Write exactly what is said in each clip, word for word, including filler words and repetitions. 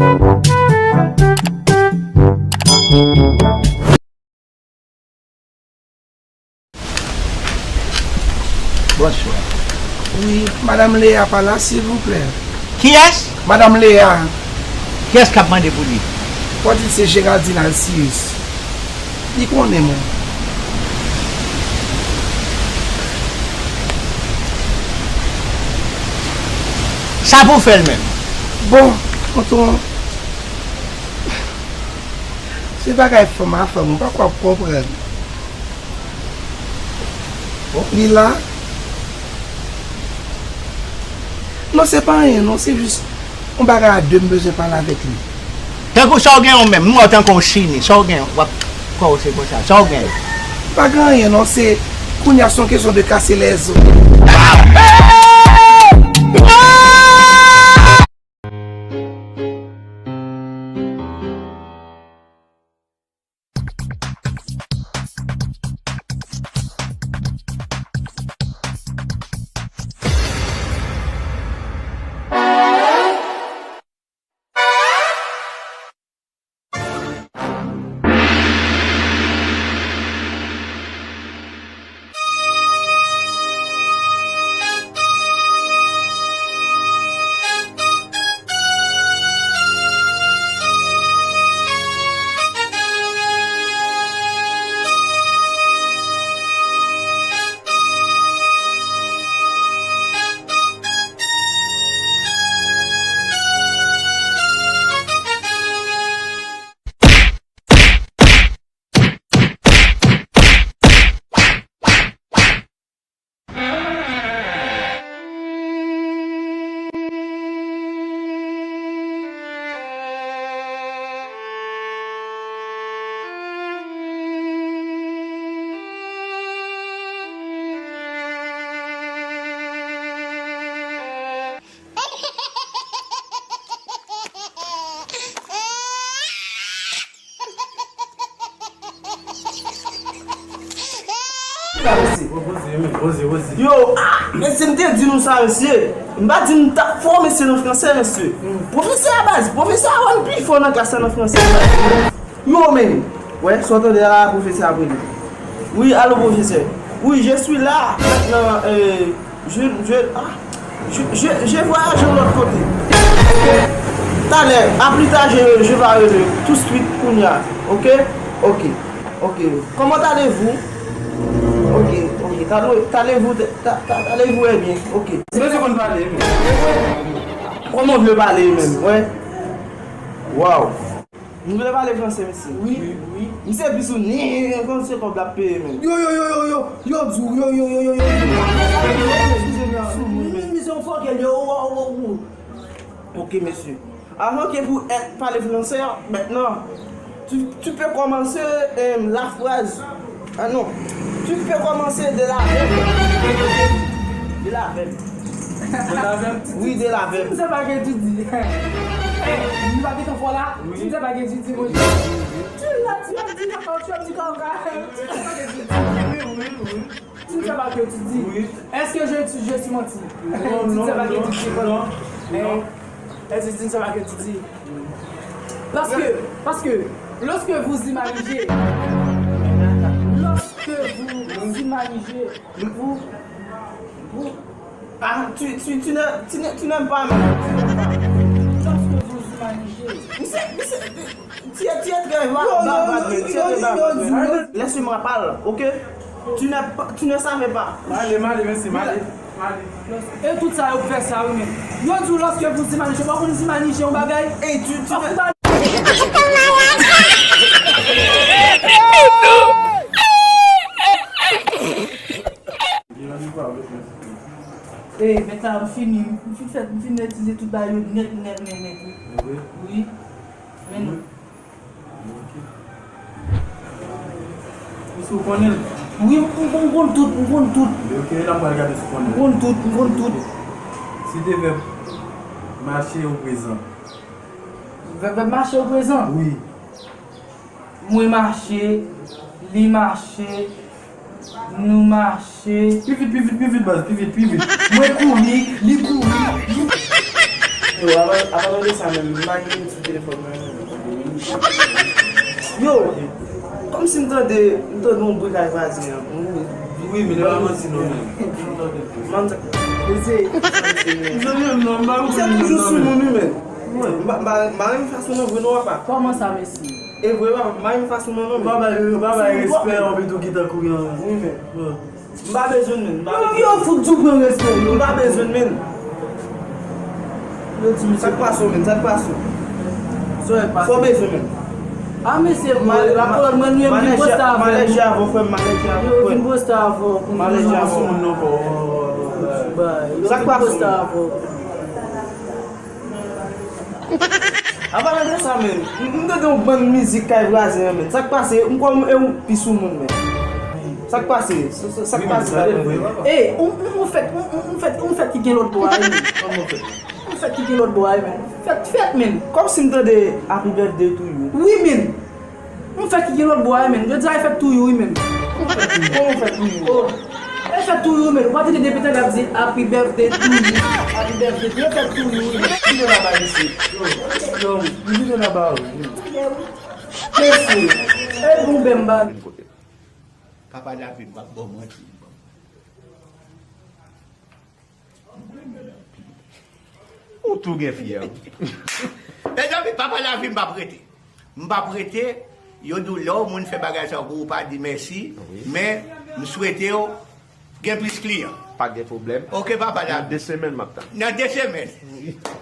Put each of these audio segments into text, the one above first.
Bonswa. Wi, Madanm Lea pa la, silvouplè? Kiyès? Madanm Lea. Kiyès k ap mande pou li? Fò di se Géraldine Alcius. Li konnen mwen. Sa pou fè l menm? Bon, tonton, se bagay fanm a fanm, ou pa kwè w ap konprann. Li la? Non, se pa anyen, non, se jis yon bagay a de, m bezwen pale avèk li. Tankou sa w gen yon menm, m wè w tankou yon chini, sa w gen, w ap kòse konsa, sa w gen? Pa gen anyen, non, se kounye a, se yon kesyon de kase lèzo. Sa, mesye. Yo, ah, mesye, m te di nou sa, mesye. M pa di m t ap fè w, mesye, nan fransè, mesye. Pwofesè a, baz, pwofesè a rann pi fò nan klas la nan fransè, baz. Yo, men. Wè, sa w tande a la, pwofesè ap rele. Wi, alo, pwofesè. Wi, je suis là, maintenant, euh, je, je, ah, je, je, je voyage de l'autre côté. Ok? Talè, à plus tard, je, je vais relever. Tout de suite, kounye a. Ok? Ok. Ok. Comment allez-vous? Ok, ok. Talè, talè-vous, ta, ta, talè-vous est bien. Ok. Mesye konn pale, men. Comment vous parlez, même? Ouais. Wow. Nou vle pale fransè, mesye. Wi, wi. Misye plis ou ni, konn se kòb l ap peye menm. Yo, yo, yo, yo, yo, yo, di w, yo, yo, yo, yo, yo. Eskize m, mesye, yon fòkè, yo, yo, yo, yo. Ok, mesye. Avant que vous êtes parler français, maintenant, tu, tu peux commencer, euh, la phrase. Ah non. Tu peux commencer de la verbe. De la verbe. De la verbe. Oui, de la verbe. Ti m sa pa gen ti di. Eh, li pa gentan fò la. Ti m sa pa gen ti di, mon Dieu. Tu l'as, tu as dit n'importe quoi, tu as dit kaka. Ti m sa pa gen ti di. Wi, wi, wi. Tu ne sais pas que tu dis. Oui. Est-ce que je, je suis menti? Non, tu ne sais pas que tu dis. Non, non. Est-ce que tu ne sais pas que tu dis? Parce que, parce que, lorsque vous imaginez, lorsque vous imaginez, vous, vous, ah, tu, tu, tu ne, tu ne, tu n'aimes pas. Lorsque vous imaginez. Misye, misye, tu es, tu es très bavard, tu es très bavard. Laisse-moi parler, ok? Tu n'as pas, tu ne savais pas. Male, male, mesye, male. E tout sa yo fè sa wi men. Yo di w lòske vous imaginez, pa konn imaginez yon bagay. Ey, tu, tu, Ey, mèt la, m fini, m fin fè, m fin retize tout bagay yo nèt, nèt, nèt, nèt, wi. Wi. Men non. Ok. Misye, ou konnen l? Wi, m, m, m konn tout, m konn tout. Ok, la m pral gade si w konnen l. M konn tout, m konn tout. Si te vèb mache ou prezan. Vèb, vèb mache ou prezan? Wi. Mwen mache, li mache, nou mache. Pi vit, pi vit, pi vit, baz, pi vit, pi vit. Mwen kouri, li kouri, li Yo, apa, apa tande sa menm, m pa gen sou telefòn mwen menm. Yo, kòmsi m tande, m tande yon bri kay vwazen an. Wi, men li pa manti non, men. M tande. Mesye, m tande non, m pa konn. Misye toujou sou moun, wi, men. M pa, m pa, m pa renmen fason nan vre non, apa. Kòman sa, mesye? E vre, apa, m pa renmen fason nan non, men. Ou pa bay, ou pa bay respè, yon bidou ki tankou yon. Wi, men. M pa bezwen l, men. M pa bezwen l. Yo fout di w pran respè, yo. M pa bezwen l, men. Yo di, mesye. Sa k pase w, men? Sa k pase w? Sa w bezwen, men? A, mesye, m al lakòl, mwen, nou, m vin poste avè w. M alèji avè w, frè m, m alèji avè w, frè m. Yo, vin poste avè w, pou m alèji avè w. Sa k pase w, men? Apalan de sa, men, m, m tande yon bann mizik kay vwazen an, men. Sa k pase? M kwè m, e ou pi sou moun, men. Sa k pase? Sa, sa, sa k pase? Ey, ou, ou, ou fèt, ou, ou, ou fèt, ou fèt ki gen lòt bò a, wi, men. Ou fèt ki gen lòt bò a, wi, men. Fèt, fèt, men. Kòmsi m tande Happy Birthday to you. Wi, men. M fèt ki gen lòt bò a, men. Jodi a, e fèt tou you, wi, men. Kòman w fèt tou you? Oh. E fèt tou you, men. Ou pa tande depi talè ap di happy birthday to you. Happy birthday to you. E fèt tou you, wi, men. Ki gen laba isit? Yo, yo, ki gen laba, wi. Mesye, e bon bèm ba. Papa David, m p ap ba w manti. Ou tou gen fyè, wi. Mezanmi, papa Lavi, m p ap rete. M p ap rete. Yo di w lè yon moun fè bagay sa pou ou, pa di mèsi. Wi. Men, m swete w gen plis kliyan. Pa gen pwoblèm. Oke, papa Lavi. Nan de semèn, m ap tann. Nan de semèn.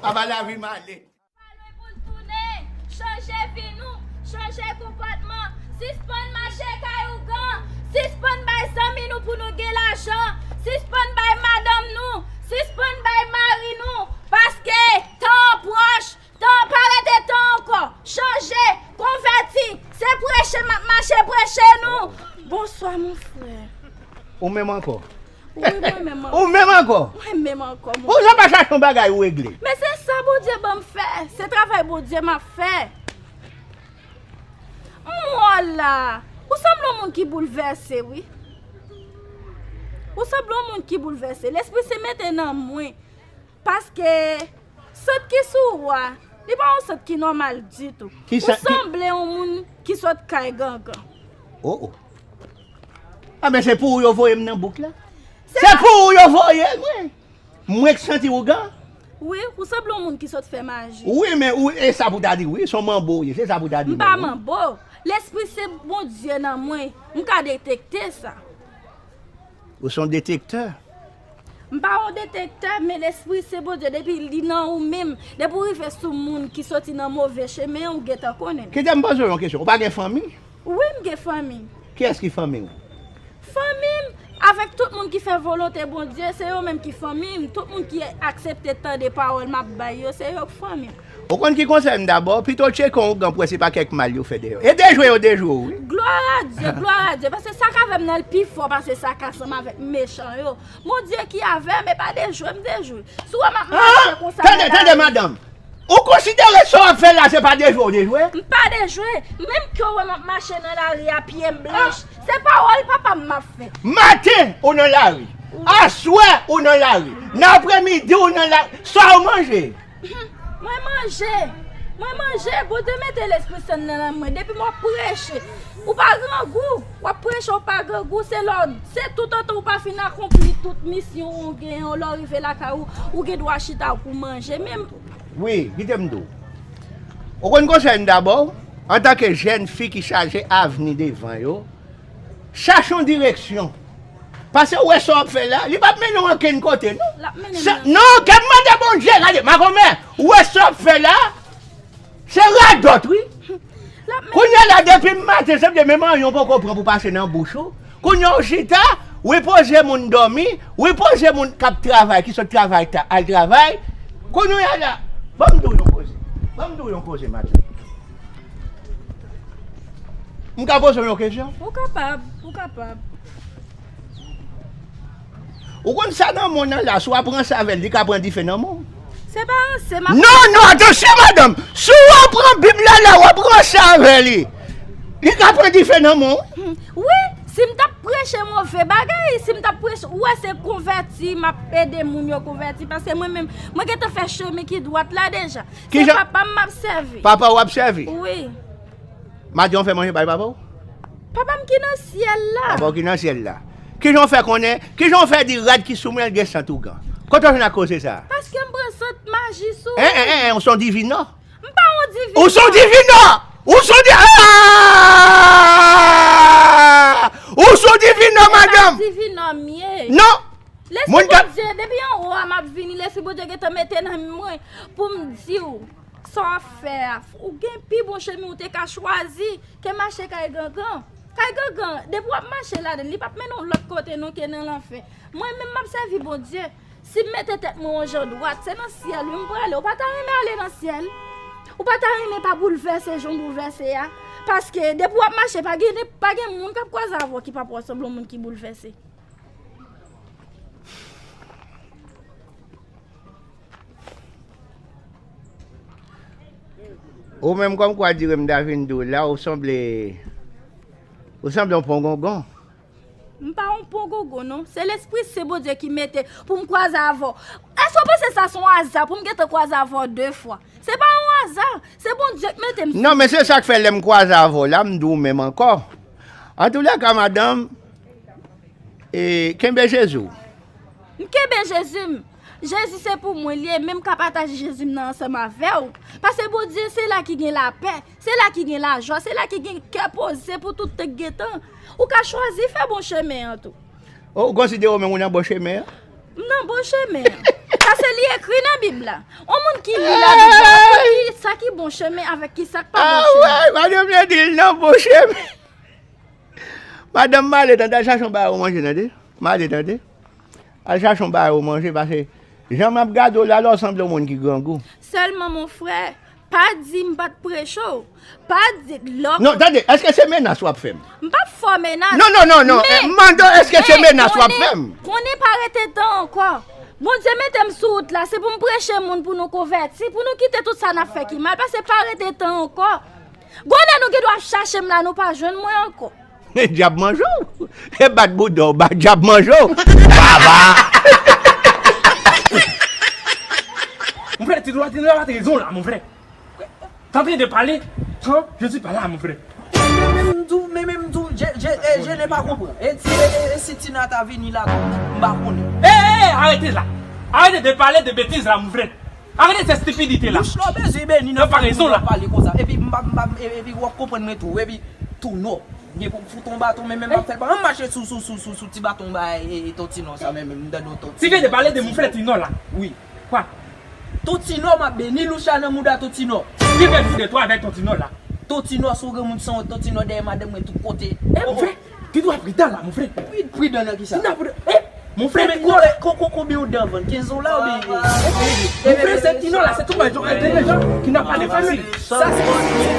Papa Lavi, m ale. Pa lwen pou l tounen. Chanje vi nou, chanje konpòtman. Sispann mache kay ougan. Sispann bay zanmi nou pou nou gen lajan. Sispann bay madanm nou. Sispann bay mari nou. Paske tan an pwòch. Tan an pa rete tan ankò. Chanje, konvèti. Se preche m ap mache preche nou. Bonswa, mon frè. Ou menm ankò? Wi, mwen menm ankò. Ou menm ankò? Mwen menm ankò, mon frè. Ou jan pa chache yon bagay ou regle? Men se sa Bondye ban m fè. Se travay Bondye m ap fè. Mwen la. Ou sanble yon moun ki boulvèse, wi. Ou sanble yon moun ki boulvèse. Lespri Sen mete nan mwen. Paske sant ki sou ou a, li pa yon sant ki nòmal ditou. Ou sanble yon moun ki sot kay gangan. Oh, oh. A, men se pou ou yo voye m nan bouk la. Se pou ou yo voye mwen. Mwen k santi ougan. Wi, ou sanble yon moun ki sot fè maji. Wi, men ou, e sa pou ta di, wi, se yon manbo ou ye, se sa pou ta di. M pa manbo. Lespri Sen Bondye nan mwen, m ka detekte sa. Ou se yon detektè. M pa yon detektè, men Lespri Sen Bondye, depi li nan ou menm, depi w rive sou moun ki soti nan move chemen, ou gentan konnen. Kite m poze w yon kesyon. Ou pa gen fanmi? Wi, m gen fanmi. Kiyès ki fanmi w? Fanmi m, avèk tout moun ki fè volonte Bondye, se yo menm ki fanmi m. Tout moun ki aksepte tande pawòl m ap bay yo, se yo k fanmi m. Ou konn ki konsèy m dabò? Pito w tcheke yon ougan pou wè si pa kèk mal yo fè dèyè w. E dejwe yo dejwe w, wi. Glwa a Dye, glwa a Dye. Paske sa k avè m nan l pi fò pase sa k ansanm avèk mechan yo. Bondye ki avè m, e pa dejwe m dejwe. Si w wè m ap mache konsa nan lari. Tande, tande, madanm. Ou konsidere sa w ap fè la, se pa dejwe w dejwe? M pa dejwe. Menm ke w wè m ap mache nan lari a, pye m blanch, se pawòl papa m m ap fè. Maten, ou nan lari. Wi. Aswè, ou nan lari. Nan apremidi, ou nan lari. Sa w manje? Mwen manje. Mwen manje. Bondye mete Lespri Sen nan nan mwen. Depi m ap preche, ou pa grangou. W ap preche, ou pa grangou. Se lè w, se toutotan ou pa fin akonpli tout misyon ou genyen, lè w rive lakay ou, ou gen dwa chita pou manje. Men wi, kite m di w. Ou konn konsèy m dabò, antanke jèn fi ki chaje avni devan yo, chache yon direksyon. Paske ou wè sa w ap fè la, li p ap mennen w ankenn kote, non. L ap mennen m nan. Non, ke m mande Bondye, gade, makomè, ou wè sa w ap fè la, se radòt, wi. Kounye a la, depi maten, se vle menm anyen w poko pran pou pase nan bouch ou. Kounye a w chita, w enpoze moun dòmi, w enpoze moun k ap travay, ki sot travay ta, al travay. Kounye a la, ban m di w yon koze. Ban m di w yon koze, madanm. M ka poze w yon kesyon? Ou kapab, ou kapab. Ou konn sa nan men w nan la, si w ap ranse avè l, li ka pran dife nan men w. Se pa ranse, m ap... Non, non, atansyon, madanm. Si w ap pran Bib la la, w ap ranse avè li, li ka pran dife nan men w. Hmm, wi, Si m t ap preche move bagay, si m t ap preche, ou wè se konvèti, m ap ede moun yo konvèti, paske mwen menm, mwen gentan fè chemen ki dwat la deja. Se papa m m ap sèvi. Papa w ap sèvi? Wi. Maten w fè manje bay papa w? Papa m ki nan syèl la. Papa w ki nan syèl la. Kijan w fè konnen, kijan w fè di rad ki sou mwen l gen sant ougan? Kote w jwenn ak koze sa? Paske m pran sant maji sou. En, en, en, en, w se yon divino. M pa yon divino. Ou se yon divino! Ou se yon di-, ah! Ou se yon divino, madanm! Divino m ye. Non! Lespri Bondye, depi anwo a m ap vini, Lespri Bondye gentan mete nan mwen pou m di w sa w ap fè a. Ou gen pi bon chemen ou te ka chwazi ke mache kay gangan. Kay gangan, depi w ap mache ladan l, li p ap mennen w lòt kote non ke nan lanfè. Mwen menm, m ap sèvi Bondye. Si m mete tèt mwen yon jan dwat, se nan syèl wi m prale. Ou pa ta renmen ale nan syèl? Ou pa ta renmen pa boulvèse jan w boulvèse a? Paske depi w ap mache, pa gen, pa gen moun k ap kwaze avè w ki p ap wè w sanble yon moun ki boulvèse. Ou menm kòm kwa dire m ta vin di w la, ou sanble, ou sanble yon pongongon. M pa yon pongongon non. Se Lespri Sen Bondye ki mete pou m kwaze avè w. Èske w panse sa se yon aza pou m gentan kwaze avè w de fwa? Se pa yon aza. Se Bondye k mete m sou. Non, men se sa k fè lè m kwaze avè w la, m di w menm ankò. Antoulèka, madanm, e, kenbe Jezi w. M kenbe Jezi m. Jezi se pou mwen li ye, men m ka pataje Jezi m nan ansanm avè w. Paske Bondye se la ki gen lapè, se la ki gen lajwa, se la ki gen kè poze pou tout tan k gen tan. Ou ka chwazi fè bon chemen an tou. O, ou konsidere w menm ou nan bon chemen an? M nan bon chemen an. Paske li ekri nan Bib la. Yon moun ki li Labib la, ou konn ki sa ki bon chemen avèk ki sa k pa bon chemen. Ah, wè, madanm yo di l nan bon chemen. Madanm, m ale tande, al chache yon bagay ou manje tande. M ale tande. Al chache yon bagay ou manje, paske jan m ap gade w la, la w sanble yon moun ki grangou. Sèlman, mon frè, pa di m pa t preche w. Pa di lè w... Non, tande, èske se menas w ap fè m? M p ap fè w menas. Non, non, non, non. Men, m mande w, èske se menas w ap fè m? Konnen, konnen pa rete tan ankò. Bondye mete m sou wout la, se pou m preche moun pou nou konvèti, pou nou kite tout sa n ap fè ki mal, paske pa rete tan ankò. Gon lè nou gen dwa ap chache m la, nou pa jwenn mwen ankò. Dyab manje w. E bat bouda w, ba dyab manje w. Baba. Mon frère, tu dois, tu dois avoir raison là, mon frère. T'es en train de parler quand je suis pas là, mon frère. Men menm m di w, men menm m di w, je, je, eh, je n'ai pas compris. E si, e, e, e si Tina ta vini la tou, m pa konnen. Eh, eh, eh, arrêtez là. Arrêtez de parler de bêtises là, mon frère. Arrêtez cette stupidité là. Bouch la w bezwen beni nan fòm pou w pale konsa. Epi m pa, m pa, e, epi w ap konprann mwen tou. Epi tou nò. Gen pou m fout on baton, men menm m ap fè l pa. Ann mache sou, sou, sou, sou, sou ti baton ba, e, e, Ton Tino sa, men menm m tande yon Ton Tino. Tu viens de parler de mon frère Tino là. Wi. Kwa? Ton Tino, m ap beni Loucha nan mouda Ton Tino. Qui veut dire de toi avec Ton Tino là? Ton Tino, si w granmoun sanwont, Ton Tino dèyè madanm mwen tout kote. Eh, mon frère, tu dois être prudent là, mon frère. Pri-, pridan nan kisa? Tu dois être prudent. Eh, mon frère, mais ko-, ko-, ko-, konbyen w dan vann? Kenz w la oubyen? Mon frère, c'est Tino là, c'est tout un jeune, un jeune qui n'a pas de famille. Sa se,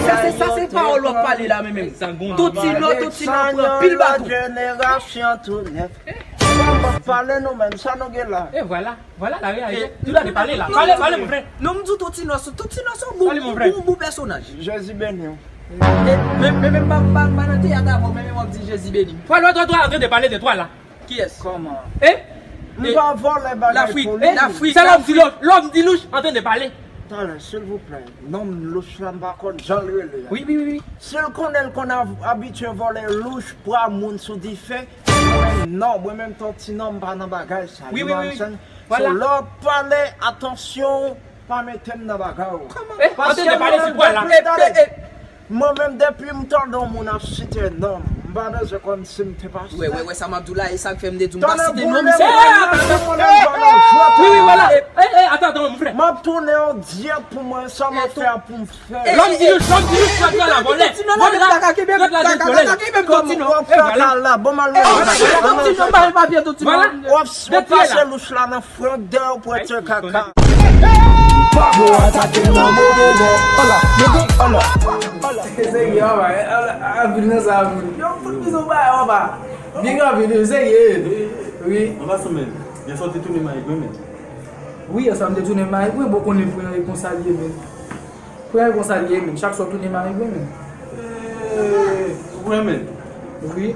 sa se, sa se pawòl w ap pale la, men menm. Ton Tino, Ton Tino pran pil baton. Jenerasyon tou nèf. M ap pale nou menm, sa nou gen la? Et voilà, voilà la réalité. Tu dois te parler là. Pale, pale, mon frère. Non, m di w Ton Tino, Ton Tino se yon bon, bon, bon pèsonaj. Jezi beni w. E, men, men, men, m pa, m pa, m pa nan teyat avè w, men, men w ap di Jezi beni m. Toi, toi, toi, toi, en train de parler de toi là. Kiyès? Kòman? Eh? M pa vòlè bagay pou li. Lafrik, Lafrik. Sa lòm di lòch, lòm di louch, en train de parler. Talè, silvouplè. Nonm louch la, m pa konn jan l rele a. Wi, wi, wi, wi. Si l konnen l konn av-, abitye vòlè louch, pwa moun sou dife, mwen menm non, mwen menm Ton Tino, m pa nan bagay sa. Wi, wi, wi, wi. Voilà. So, lè w ap pale, atansyon, pa mete m nan bagay ou. Paske mwen menm depi, eh, eh, eh. Mwen menm, depi m tande yon moun ap site non m, m pa bezwen konn si m te pastè. Wè, wè, wè, sa m ap di w la, e sa k fè m te di w m pa site non misye. Tande boule m, mwen menm, m pa nan jwèt avè w. Wi, wi, voilà. Eh, eh, attends, attends, mon frère. M ap tounen yon dyab pou mwen, sa m ap fè a pou m fè. Lòm di louch, lòm di louch, lòm di la, vòlè. Vòlè, vòlè, vòlè. Kòman w ap fè kal la? Bon, m al wè. Voilà. W ap pase louch la nan front dèyè w pou etye kaka. Yo atake m nan move lè. Hola, yo di, hola, hola. Serye, anba, anba, anba. Yo fout bizou ba, anba. Big up, yo serye. Wi. Anba sou men. Yè swa w te tounen mayik mwen, men. Wi, yè swa m te tounen mayik mwen, bon, konnen pran e konsa l ye, men. Pran e konsa l ye, men. Chak swa w tounen mayik mwen, men. Eh, ou renmen? Wi.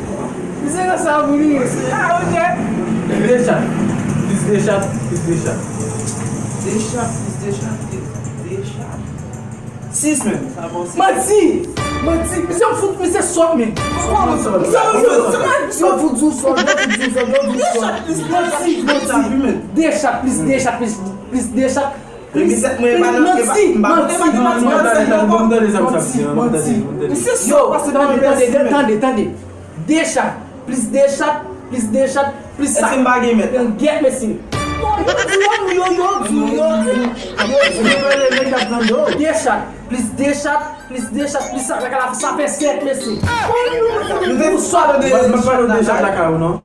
Misye nan sa pou li. Ah, ok. De chat. Plis de chat, plis de chat. De chat, plis de chat, plis de chat. Sis menm, sa bon sis. Manti! Manti! Misye fout, misye sòt, men. Misye fout, misye fout di w sòt, misye fout di w sòt, misye fout di w sòt. Manti, manti. De chat, plis de chat, plis, plis de chat. Manti, manti, manti, manti, manti. Yo, tande, tande, tande, tande. De chat, plis de chat, plis de chat, plis sa. Èske m pa gen mèt? Gen mèt, mesye. Yo di, yo di, yo di, yo di, yo di. De chat, plis de chat, plis de chat, plis sa, sa fè sèt, mesye. Nou te sòt de chat lakay ou, non?